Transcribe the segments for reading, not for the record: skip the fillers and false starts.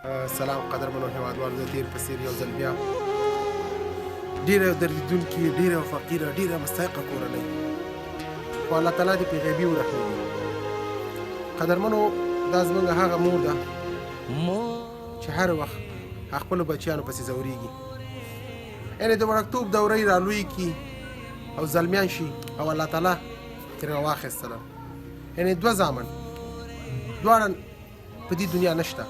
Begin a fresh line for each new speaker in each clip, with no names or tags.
سلام قدرمنو هیوادوالو، د تیر په څیر یو ځل بیا ډیره دردیدونکې، ډیره فقیره، ډیره مستحقه کورنۍ، خو الله تعالی دې په غیبي ورحمېږي. قدرمنو، دا زموږ هغه مور ده چې هر وخت خپلو بچیانو پسې ځورېږي، یعنې د وړکتوب دوره یې رالوی کړي او زلمیان شي او الله تعالی ترې واخیستله. یعنې دوه زامن دواړه په دې دنیا نشته.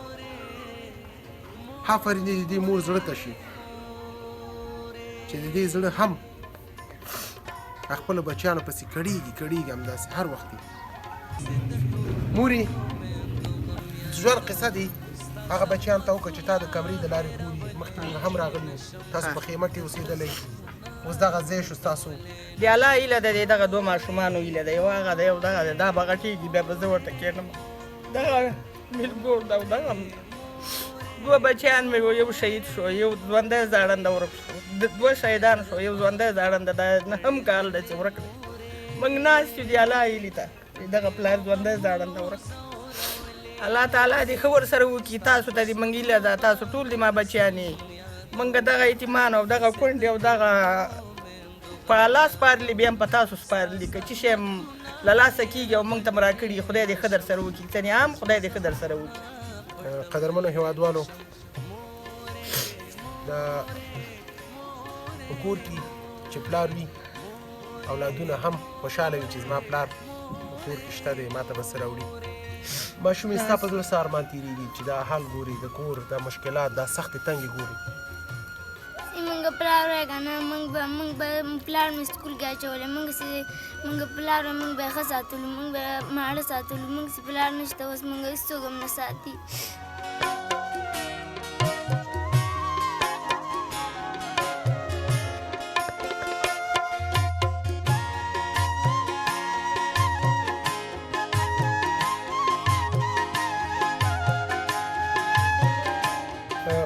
آفرین دې د دې مور زړه ته شي چې د دې زړه هم خپلو بچیانو پسې کړېږي کړېږي، همداسې هر وخت دی. مورې، ژوند قصه دی هغه بچیان ته وکړه چې تا د کمرې د لارې ګوري. مخکې موږ هم راغلي وو، تاسو په خیمه کې اوسېدلی، اوس دغه ځای شو ستاسو.
د الله هیله ده، د دغه دوه ماشومانو هیله ده، یو هغه دی یو دغه دی. دا به غټېږي، بیا به زه ورته کښېنم. دغه ملګور ده او دغه هم دوه بچیان مې وو، یو شهید شو، یو ژوندی زاړنده ورک شو. دوه شهیدان شو، یو ژوندی زاړنده، دا نهم کال دی چې ورک دی. موږ ناست یو د الله هیلې ته، دغه پلار ژوندی زاړنده ورک. الله تعالی دې ښه ورسره وکړي. تاسو ته دې موږ هیله ده، تاسو ټول دې ما بچیان یې. موږ دغه یتیمان او دغه کونډې او دغه په الله سپارلي، بیا هم په تاسو سپارلي. که څه شی هم له لاسه کېږي او موږ ته هم راکړي، خدای دې ښه در سره وکړي. څنې هم خدای دې ښه در سره وکړي.
قدرمنو هیوادوالو، دا په کور کې چې پلار وي، اولادونه هم خوشحاله وي چې زما پلار په کور کې شته دی، ما ته به څه راوړي. ماشومې، ستا په زړه څه ارمان تېرېږي چې دا حال ګوري، د کور دا مشکلات، دا سختې تنګې ګوري؟
مونږ پلار وای که نه، مونږ به پلار مې سکول کې اچولی. مونږ چې مونږ پلار وای، مونږ به یې ښه ساتلو، مونږ به یې ماړه ساتلو. مونږ چې پلار نشته، اوس مونږ هېڅوک هم نه ساتي.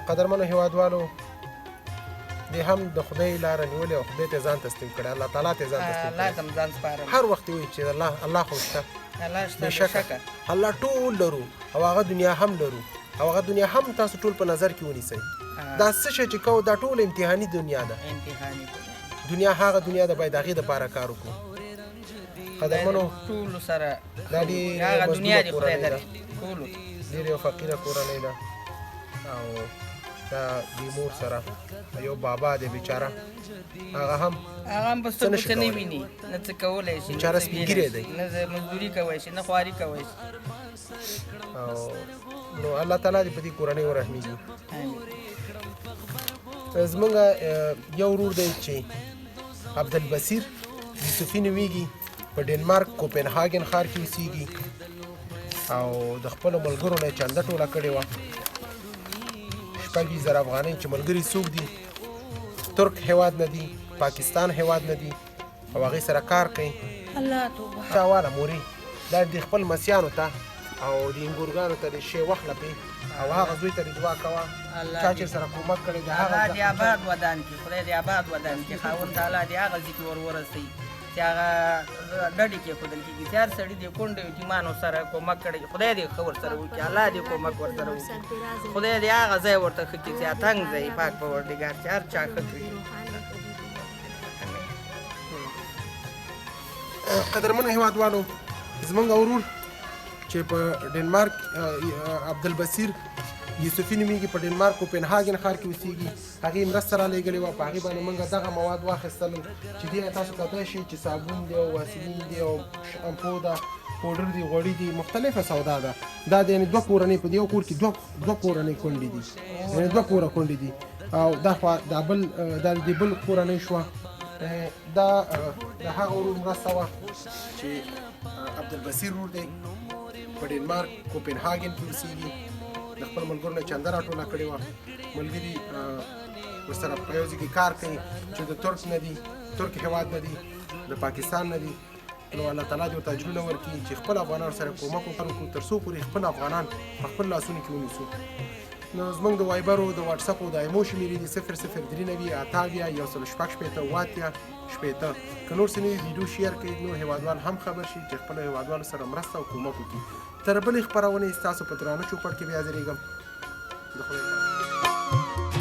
قدرمنو هیوادوالو، دی هم د خدای لاره نیولې او خدای ته ځان تسلیم کړی، الله تعالی ته ځان تسلیم
الله
کړی.
ته ځان سپارم.
هر وخت وایي چې الله الله خو شته.
الله شته.
بېشکه.
بېشکه.
الله ټول لرو او هغه دنیا هم لرو او هغه دنیا هم تاسو ټول په نظر کې ونیسئ. دا څه شی چې کوو، دا ټول امتحاني دنیا ده.
امتحاني
دنیا هغه دنیا ده، باید هغې دپاره کار وکړو. قدرمنو،
ټولو سره
دا ډېره
هغه دنیا
مظلومه
دې خدای
کورنۍ ده.
درکړي ټولو ته.
ډېره یو فقیره کورنۍ ده او دا د مور سره یو بابا دی بیچاره، هغه هم
هغه هم په
څه
سترګو
نشي
څه نه
کولی.
ویني، نه څه کولی شي، نه
بیچاره
څه
سپین
ویلی
ږیری
شي،
دی.
نه مزدوري کوی شي، نه خواري کوی شي.
او نو الله تعالی دې په دې کورنۍ ورحمېږي.
آمین.
زمونږ یو ورور دی چې عبدالبصیر یوسفي نومېږي، په ډنمارک کوپنهاګن ښار کې اوسېږي او د خپلو ملګرو نه یې چنده ټوله کړې وه، 26,000 افغانۍ. چې ملګري څوک دي، ترک هیواد نه دي، پاکستان هیواد نه دي او هغې سره کار کوي.
الله توبه.
تا واله مورې، دا د خپل مسیانو ته او د انګورګانو ته د شی واخله پې او هغه زوی ته دې دعا کوه
الله
چا چې
دې-
سره کومک کړی د هغه
الله دې آباد ودان کړي، خدای دې آباد ودان کړي. خاوند تعالی دې هغه ځای کې ور ورسوي چې هغه ډډې کې ښودل کېږي، چې هر سړي دې کونډو یتیمانو سره کومک کړی، خدای دې ښه ورسره وکړي، الله دې کومک ورسره وکړي، خدای دې هغه ځای ورته ښه کړي چې تنګ ځای پاک پروردګار چې هر چا ښه کړي.
قدرمنو هیوادوالو، زمونږ ورور چې په ډنمارک عبدالبصیر یوسفي نومېږي، په ډنمارک کوپنهاګن ښار کې اوسېږي، هغې مرسته را لېږلې وه. په هغې باندې موږ دغه مواد واخیستل چې دې تاسو کتلی شئ چې صابون دی او واسلین دی او شامپو ده، پوډر دی، غوړي دي، مختلفه سودا ده. دا د یعنې دوه کورنۍ په دې یو کور کې دوه دوه کورنۍ کونډې دي، یعنې دوه کوره کونډې دي. او دا خوا دا بل دا د بل کورنۍ شوه. دا د هغه ورور مرسته وه چې عبدالبصیر ورور دی، په ډنمارک کوپنهاګن کې اوسېږي، د خپل ملګرو نه چنده راټوله کړې وه. ملګري ورسره په یو ځای کې کار کوي چې د ترک نه دي، ترک هېواد نه دي، د پاکستان نه دي. نو الله تعالی دې ورته اجرونه ورکړي چې خپل افغانانو سره کومک وکړو، تر څو پورې خپل افغانان په خپل لاسونو کې ونیسو. نو زموږ د وایبر او د واتساپ او د ایمو شمېرې دي 0093 78 166 80 60. که نور څه نه وي، ویډیو share کړئ، نور هیوادوال هم خبر شي چې خپلو هیوادوالو سره مرسته او کومک وکړي. تر بلې خپرونې ستاسو په درانه چوپړ کې بیا حاضرېږم. د خدای په امان.